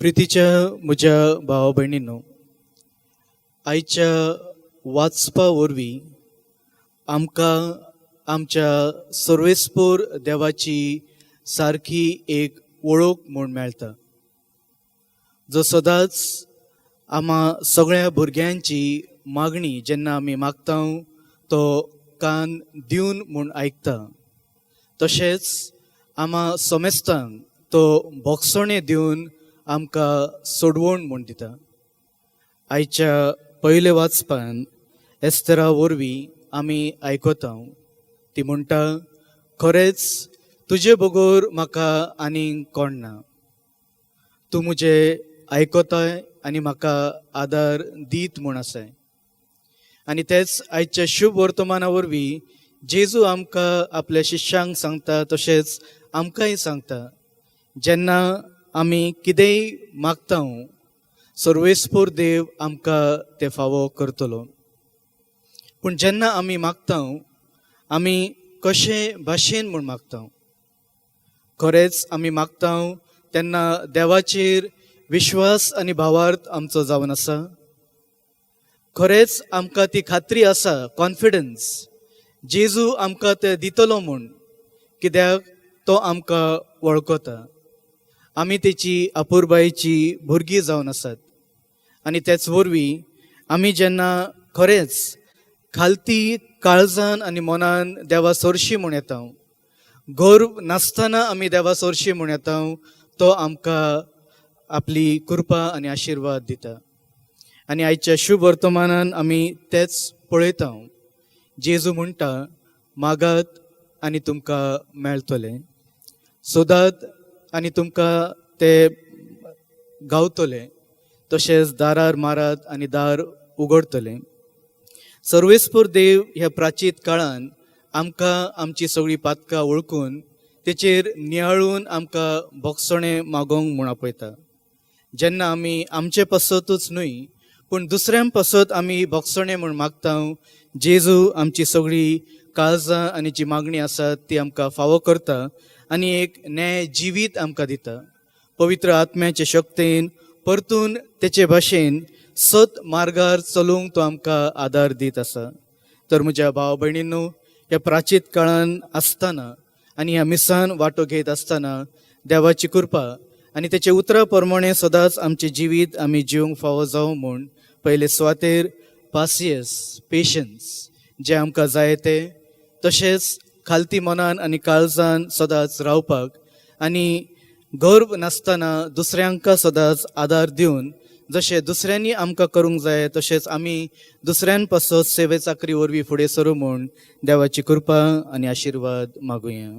प्रितीच्या म्हज्या भावा भयणींनो, आयच्या वाचपा वरवीं आमकां आमच्या सर्वेस्पोर देवाची सारकी एक वळख म्हूण मेळटा, जो सदांच आमा सगळ्या भुरग्यांची मागणी जेन्ना आमी मागता तो कान दिवन म्हूण आयकता. तशेंच आमा समेस्तांक तो भोगसणें दिवन आमकां सोडवण म्हूण दिता. आयच्या पयले वाचपान एस्तेरा वरवीं आमी आयकता, ती म्हणटा, खरेंच तुजे बगर म्हाका आनीक कोण ना. तूं म्हजें आयकताय आनी म्हाका आदार दीत म्हूण आसाय. आनी तेच आयच्या शुभ वर्तमाना वरवीं जेजू आमकां आपल्या शिश्यांक सांगता, तशेंच आमकांय सांगता, जेन्ना आमी कितेंय मागता सर्वेस्पोर देव आमकां तें फावो करतलो. पूण जेन्ना आमी मागता आमी कशे भाशेन म्हूण मागता? खरेंच आमी मागता तेन्ना देवाचेर विश्वास आनी भावार्थ आमचो जावन आसा? खरेंच आमकां ती खात्री आसा, कॉन्फिडन्स, जेजू आमकां तें दितलो म्हूण? कित्याक तो आमकां वळखता. आमी तेची अपुरबायेची भुरगीं जावन आसात. आनी तेच वरवीं आमी जेन्ना खरेंच खालती काळजान आनी मनान देवा सरशी म्हूण येता, गर्व नासतना आमी देवा सरशी म्हूण येता, तो आमकां आपली कृपा आनी आशिर्वाद दिता. आनी आयच्या शुभ वर्तमानान आमी तेच पळयता. जेजू म्हणटा, मागात आनी तुमकां मेळटलें, सोदात आनी तुमकां ते गावतले, तशेंच दारार मारात आनी दार उगडतलें. सर्वेस्पोर देव ह्या प्राचीत काळान आमकां आमची सगळीं पातकां वळखून तेचेर नियाळून आमकां भोगसणें मागोवंक म्हूण आपयता. जेन्ना आमी आमचे पासतूच न्हय पूण दुसऱ्यां पासत आमी भोगसणें म्हूण मागता, जेजू आमची सगळी काळजां आनी जी मागणी आसा ती आमकां फावो करता आनी एक न्याय जिवीत आमकां दिता. पवित्र आत्म्याचे शक्तेन परतून तेचे भाशेन सत मार्गार चलूंक तो आमकां आदार दीत आसा. तर म्हज्या भाव भयणींनो, ह्या प्राचीत काळान आसतना आनी ह्या मिसान वांटो घेत आसतना देवाची कृपा आनी तेचे उतरा प्रमाणे सदांच आमचें जिवीत आमी जिवंक फावो जावं म्हूण पयले सुवातेर पासियस, पेशन्स जें आमकां जाय तें, तशेंच खालती मनान आनी काळजान सदांच रावपाक आनी गर्व नासतना दुसऱ्यांका सदांच आदार दिवन, जशें दुसऱ्यांनी आमकां करूंक जाय तशेंच आमी दुसऱ्यां पासत सेवे चाकरी वरवीं फुडें सरूं म्हूण देवाची कृपा आनी आशिर्वाद मागुया.